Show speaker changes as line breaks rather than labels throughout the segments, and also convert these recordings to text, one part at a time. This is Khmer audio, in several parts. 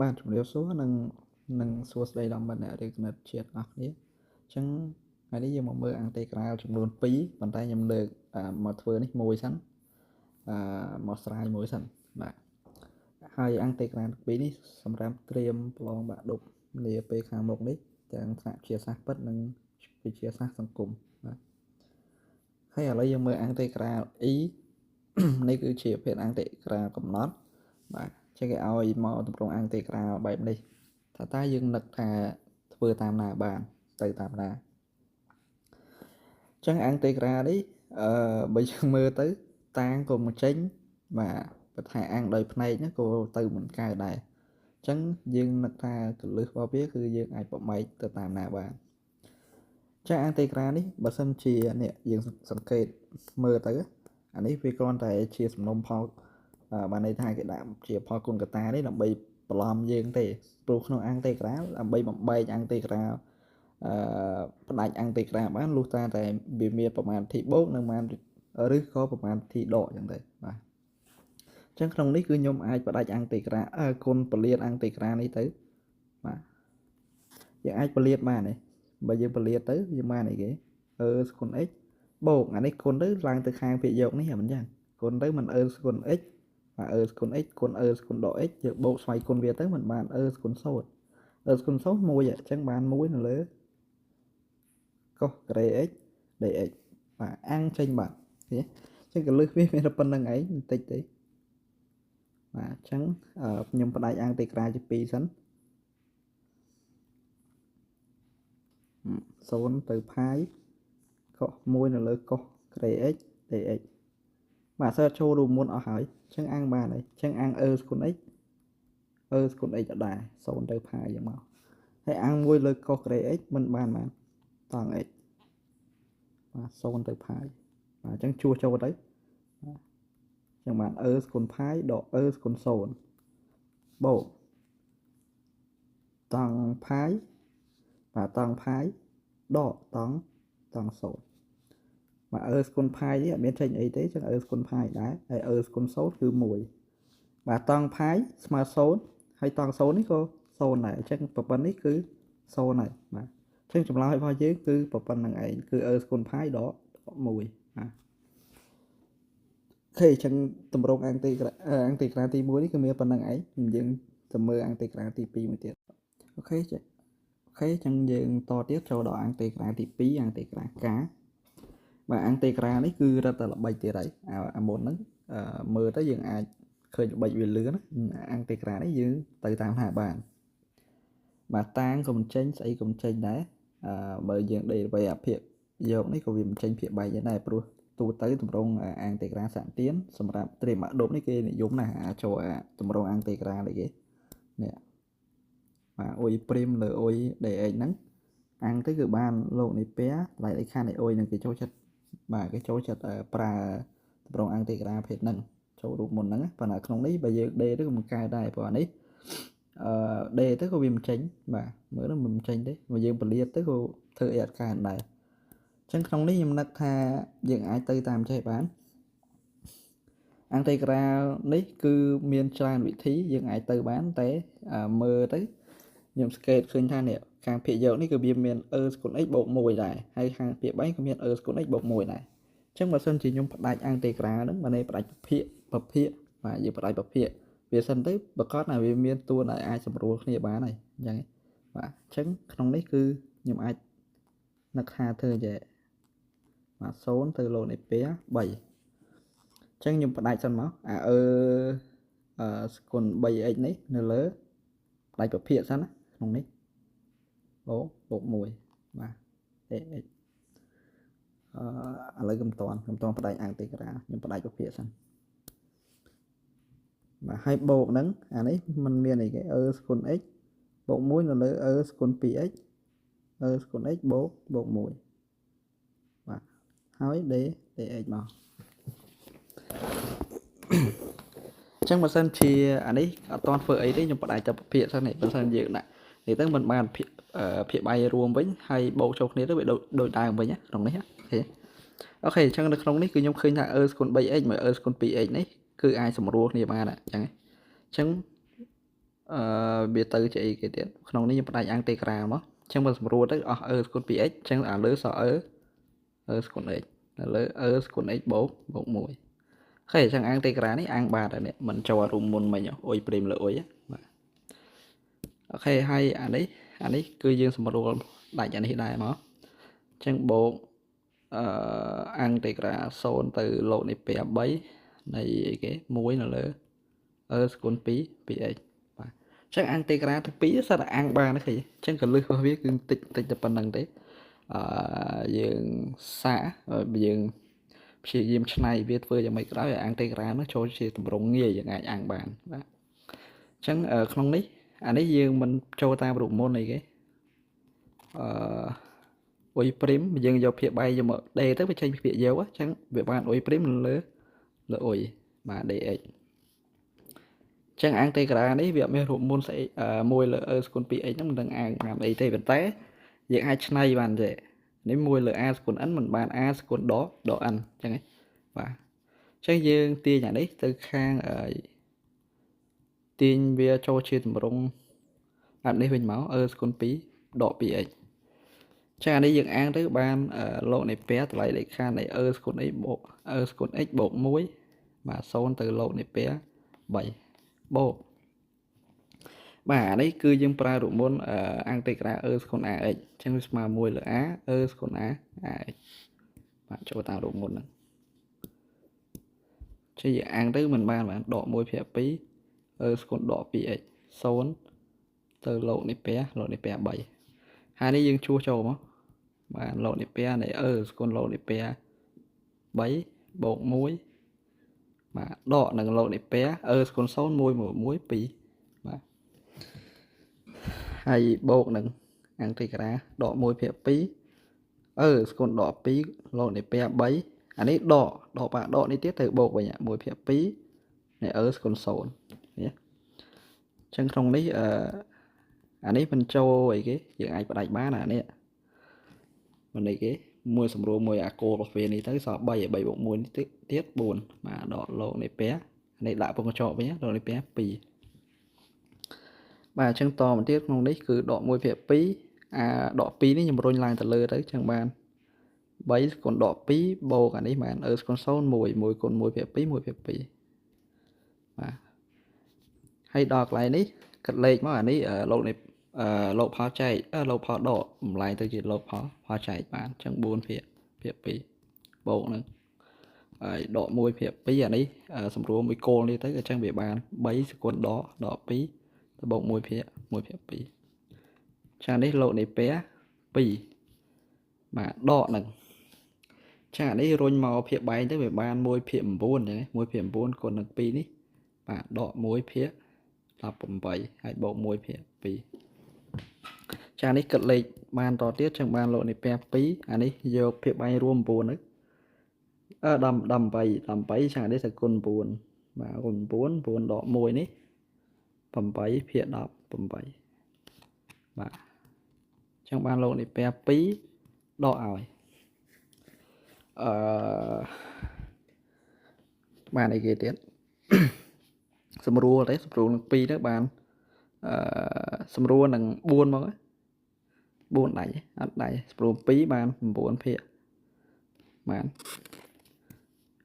បាទជំរាបសួរនិងសួស្តីដល់មិត្តអ្នករៀនគណិតជាតិអស់គ្នាអញ្ចឹងថ្ងៃនេះយើងមកមើលអាំងតេក្រាលចំនួន2ប៉ុន្តែខ្ញុំលើកមកធ្វើនេះមួយសិនមកស្រាយមួយសិនបាទហើយអាំងតេក្រាល2នេះសម្រាប់ត្រៀមប្រឡងបាក់ឌុបនាពេលខាងមុខនេះទាំងថ្នាក់វិទ្យាសាស្ត្រពិតនិងវិទ្យាសាស្ត្រសង្គមបាទហើយឥឡូវយើងមើលអាំងតេក្រាល E នេះគឺជាប្រភេទអាំងតេក្រាលកំណត់បាទចឹងគេឲ្យមកតម្រង់អាំងតេក្រាលបែបនេះថាតើយើងនឹកថាធ្វើតាមណាបានទៅតាមណាចឹងអាំងតេក្រាលនេះបើយើងមើលទៅតាងក៏មកចេញបាទបើថាអាំងដោយភ្នែកហ្នឹងក៏ទៅមិនកើតដែរចឹងយើងនឹកថាកលឹះរបស់វាគឺយើងអាចបំបែកទៅតាមណាបានចឹងអាំងតេក្រាលនេះបើសិនជានេះយើងសង្កេតមើលទៅអានេះវាគ្រាន់តែជាសំណុំផលបានន័យថាគេដាក់ជាផលគុណកតានេះដើម្បីបន្លំយើងទេព្រោះក្នុងអាំងតេក្រាលដើម្បីបំបែកអាំងតេក្រាលផ្ដាច់អាំងតេក្រាលបានលុះតាតែវាមានប្រមាណធីបូកនិងប្រមាណឬក៏ប្រមាណធីដកអញ្ចឹងទៅបាទអញ្ចឹងក្នុងនេះគឺខ្ញុំអាចផ្ដាច់អាំងតេក្រាលគុណពលាតអាំងតេក្រាលនេះទៅបាទយើងអាចពលាតបានទេបើយើងពលាតទៅយើងបានអីគេ e ស្គុណ x បូកអានេះគុណទៅឡើងទៅខាងភាគយកនេះមិនអញ្ចឹងគុណទៅមិន e ស្គុណ x បាទ e ស្គុណ x គុណ e ស្គុណដក x យើងបូកស្វ័យគុណវាទៅមិនបាន e ស្គុណ0 e ស្គុណ0 1អញ្ចឹងបាន1នៅលើកុសការ៉េ x dx បាទអាំងចេញបាត់ឃើញអញ្ចឹងកលឹះវាមានតែប៉ុណ្្នឹងឯងបន្តិចទេបាទអញ្ចឹងខ្ញុំផ្ដាច់អាំងតេក្រាលជា2សិន0ទៅផាយកុស1នៅលើកុសការ៉េ x dx បាទសើចូលរួមមុនអស់ហើយអញ្ចឹងអាំងបានហើយអញ្ចឹងអាំង e ស្គុណ x e ស្គុណ x ដដែល0ទៅផាយយ៉ាងមកហើយអាំង1លើកុសការ៉េ x មិនបានបានតង់ x បាទ0ទៅផាយបាទអញ្ចឹងជួសចូលទៅបាទអញ្ចឹងបាន e ស្គុណផាយដក e ស្គុណ0បូកតង់ផាយបាទតង់ផាយដកតង់0បាទ e ស្គុណផាយនេះអត់មានចេញអីទេចឹង e ស្គុណផាយដែរហើយ e ស្គុណ0គឺ1បាទតង់ផាយស្មើ0ហើយតង់0នេះក៏0ដែរអញ្ចឹងប្រព័ន្ធនេះគឺ0ហើយបាទអញ្ចឹងចម្លើយរបស់យើងគឺប្រព័ន្ធនឹងឯងគឺ e ស្គុណផាយដក1បាទអូខេអញ្ចឹងតម្រងអាំងតេក្រាលទី1នេះគឺមានប៉ុណ្្នឹងឯងយើងទៅមើលអាំងតេក្រាលទី2មួយទៀតអូខេអូខេអញ្ចឹងយើងតទៀតចូលដល់អាំងតេក្រាលទី2អាំងតេក្រាលកបាទអាំងតេក្រាលនេះគឺរឹតតែល្បិចទៀតហើយអាមុនហ្នឹងមើលទៅយើងអាចឃើញល្បិចវាលឿនណាអាំងតេក្រាលនេះយើងទៅតាមណាបានបាទតាងក៏មិនចេញស្អីក៏មិនចេញដែរបើយើងដេកអ្វីអាភាគយកនេះក៏វាមិនចេញភាគបែកដែរព្រោះទូទៅតម្រងអាំងតេក្រាលសាក់ទៀនសម្រាប់ត្រៀមបាក់ឌុបនេះគេនិយមណាស់ចូលអាតម្រងអាំងតេក្រាលនេះគេនេះបាទអ៊ុយព្រីមលើអ៊ុយ dx ហ្នឹងអាំងទៅគឺបានលោកនៃពែតម្លៃលេខខណ្ឌនៃអ៊ុយនឹងគេចូលចិត្តបាទគេចូលចិត្តប្រើតម្រងអាំងតេក្រាលភេទហ្នឹងចូលរូបមុនហ្នឹងប៉ុន្តែក្នុងនេះបើយើងដេទៅក៏មិនកើតដែរព្រោះអានេះដេទៅក៏វាមិនចេញបាទមើលទៅមិនចេញទេបើយើងពលាតទៅក៏ធ្វើអីអត់កើតដែរអញ្ចឹងក្នុងនេះខ្ញុំនឹកថាយើងអាចទៅតាមចេះបានអាំងតេក្រាលនេះគឺមានច្រើនវិធីយើងអាចទៅបានតែមើលទៅខ្ញុំស្កេតឃើញថានេះខាងភាគយកនេះគឺវាមាន e ស្គុណ x បូក1ដែរហើយខាងភាគ3ក៏មាន e ស្គុណ x បូក1ដែរអញ្ចឹងបើសិនជាខ្ញុំផ្ដាច់អាំងតេក្រាលហ្នឹងបើនេះផ្ដាច់ភាគប្រភាគបាទយើងផ្ដាច់ប្រភាគវាសិនទៅប្រកាសថាវាមានតួដែលអាចសម្រួលគ្នាបានហើយអញ្ចឹងបាទអញ្ចឹងក្នុងនេះគឺខ្ញុំអាចនឹកថាធ្វើចេះបាទ0ទៅលោនៃពែ3អញ្ចឹងខ្ញុំផ្ដាច់សិនមកអា e ស្គុណ 3x នេះនៅលើផ្ដាច់ប្រភាគសិនណាក្នុងនេះបូកបូក1បាទ ax ឥឡូវកំតាន់ផ្ដាច់អាំងតេក្រាលខ្ញុំផ្ដាច់ប្រភាគសិនបាទហើយបូកហ្នឹងអានេះมันមានអីគេ e ស្គុណ x បូក1នៅលើ e ស្គុណ 2x e ស្គុណ x បូកបូក1បាទហើយ d dx មកអញ្ចឹងបើសិនជាអានេះអត់ទាន់ធ្វើអីទេខ្ញុំផ្ដាច់តែប្រភាគសិននេះបើសិនយើងដាក់នេះទៅមិនបានភាគបាយរួមវិញហើយបូកចូលគ្នាទៅវាដូចដើមវិញណាក្នុងនេះអូខេអញ្ចឹងនៅក្នុងនេះគឺខ្ញុំឃើញថា e ស្គុណ 3x មក e ស្គុណ 2x នេះគឺអាចសម្រួលគ្នាបានអញ្ចឹងអញ្ចឹង អឺវាទៅជាអីគេទៀតក្នុងនេះយើងផ្ដាច់អង់តេក្រាលមកអញ្ចឹងបើសម្រួលទៅអស់ e ស្គុណ 2x អញ្ចឹងអាលើសល់ e e ស្គុណ x នៅលើ e ស្គុណ x បូកបូក1 OK អញ្ចឹងអង់តេក្រាលនេះអាំងបាទហើយនេះមិនចូលរួមមុនមិញ u prime លើ u បាទ OK ហើយអានេះអានេះគឺយើងសម្រួលដាច់អានេះដែរមកអញ្ចឹងបូកអឺអង់តេក្រាល0ទៅលោកនៃពែ3នៃអីគេ1នៅលើ e ស្គុណ2 2x បាទអញ្ចឹងអង់តេក្រាលទាំងពីរសិតតែអាំងបានឃើញអញ្ចឹងកលឹះរបស់វាគឺតិចតិចតែប៉ុណ្្នឹងទេអឺយើងសាកយើងព្យាយាមឆ្នៃវាធ្វើយ៉ាងម៉េចក៏ដោយឲ្យអង់តេក្រាលនោះចូលជាទម្រង់ងាយយើងអាចអាំងបានបាទអញ្ចឹងក្នុងនេះអានេះយើងមិនចូលតាមរូបមន្តអីគេអឺ u prime យើងយកភាគបែកយកមក d ទៅវាចេញភាគយកអញ្ចឹងវាបាន u prime លើលើ u បាទ dx ចឹងអង់តេក្រាលនេះវាអត់មានរូបមន្តស្អី1លើ e ស្គុណ 2x ហ្នឹងមិនដឹងអាងបានអីទេប៉ុន្តែយើងអាចឆ្នៃបានទេនេះ1លើ a ស្គុណ n មិនបាន a ស្គុណដកដក n អញ្ចឹងហ៎បាទអញ្ចឹងយើងទាញអានេះទៅខាងអឺទាញវាចូលជាទម្រង់បែបនេះវិញមក e ស្គុណ2ដក 2x ចានេះយើងអាងទៅបានលោកនៃពែតម្លៃលេខខណ្ឌនៃ e ស្គុណ x បូក e ស្គុណ x បូក1បាទ0ទៅលោកនៃពែ3បូកបាទអានេះគឺយើងប្រើរូបមន្តអង់តេក្រាល e ស្គុណ ax អញ្ចឹងវាស្មើ1លើ a e ស្គុណ a ax បាទចូលតាមរូបមន្តហ្នឹងជាយើងអាងទៅមិនបានបានដក1ភាគ2 e ស្គុណដក 2x 0ទៅលោកនៃពែលោកនៃពែ3ហើយនេះយើងជួសចូលមកបានលោកនៃពែនៃ e ស្គុណលោកនៃពែ3បូក1បាទដកនឹងលោកនៃពែ e ស្គុណ0 1 1 1 2បាទហើយបូកនឹងអង់តេក្រាលដក1ភាគ2 e ស្គុណដក2លោកនៃពែ3អានេះដកដកបាក់ដកនេះទៀតទៅបូកវិញ1ភាគ2នៃ e ស្គុណ0នេះអញ្ចឹងក្នុងនេះអឺអានេះមិនចូលអីគេយើងអាចផ្ដាច់បានអានេះមិនអីគេមួយសម្រួលមួយអាគោលរបស់វានេះទៅសល់3ឲ្យ3បូក1នេះទៀត4បាទដកលោកនៃពែនេះដាក់ពងកញ្ចក់វិញលោកនៃពែ2បាទអញ្ចឹងតមកទៀតក្នុងនេះគឺដក1ភាគ2អាដក2នេះខ្ញុំរុញឡើងទៅលើទៅអញ្ចឹងបាន3ស្គុណដក2បូកអានេះបាន e ស្គុណ0 1 1គុណ1ភាគ2 1ភាគ2បាទហើយដល់កន្លែងនេះគិតលេខមកអានេះលោកនៃលោកផលចែកលោកផលដកបំលែងទៅជាលោកផលផលចែកបានអញ្ចឹង4ភាគភាគ2បូកនឹងហើយដក1ភាគ2អានេះសម្រួលមួយគោលនេះទៅអញ្ចឹងវាបាន3ស្គុណដកដក2ទៅបូក1ភាគ1ភាគ2ចានេះលោកនៃពែ2បាទដកនឹងចានេះរុញមកភាគបែងទៅវាបាន1ភាគ9អញ្ចឹង1ភាគ9គុណនឹង2នេះបាទដក1ភាគ18ហើយបូក1ភាគ2ចានេះគិតលេខបានតទៀតចឹងបានលោកនៃពែ2អានេះយកភាគបែងរួម9ទៅអឺ10 18 18ចានេះទៅគុណ9បាទគុណ9 9ដក1នេះ8ភាគ18បាទចឹងបានលោកនៃពែ2ដកឲ្យអឺបានអីគេទៀតសម្រួលទេសម្រួលនឹង2ទៅបានអឺសម្រួលនឹង4មក4ដៃអត់ដៃសម្រួល2បាន9ភាគបាន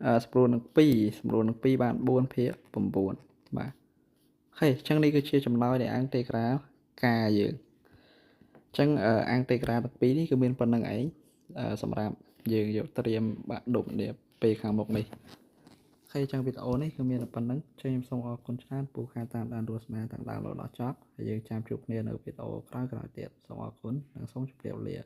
អឺសម្រួលនឹង2សម្រួលនឹង2បាន4ភាគ9បាទ OK អញ្ចឹងនេះគឺជាចម្លើយនៃអង់តេក្រាលការយើងអញ្ចឹងអង់តេក្រាលទាំងពីរនេះគឺមានប៉ុណ្្នឹងឯងសម្រាប់យើងយកត្រៀមបាក់ឌុបនេះពេលខាងមុខនេះ OK ចឹងវីដេអូនេះគឺមានតែប៉ុណ្្នឹងចឹងខ្ញុំសូមអរគុណច្រើនពូខាតាមដានទស្សនាតាំងដើមរហូតដល់ចប់ហើយយើងចាំជួបគ្នានៅវីដេអូក្រោយៗទៀតសូមអរគុណនិងសូមជម្រាបលា។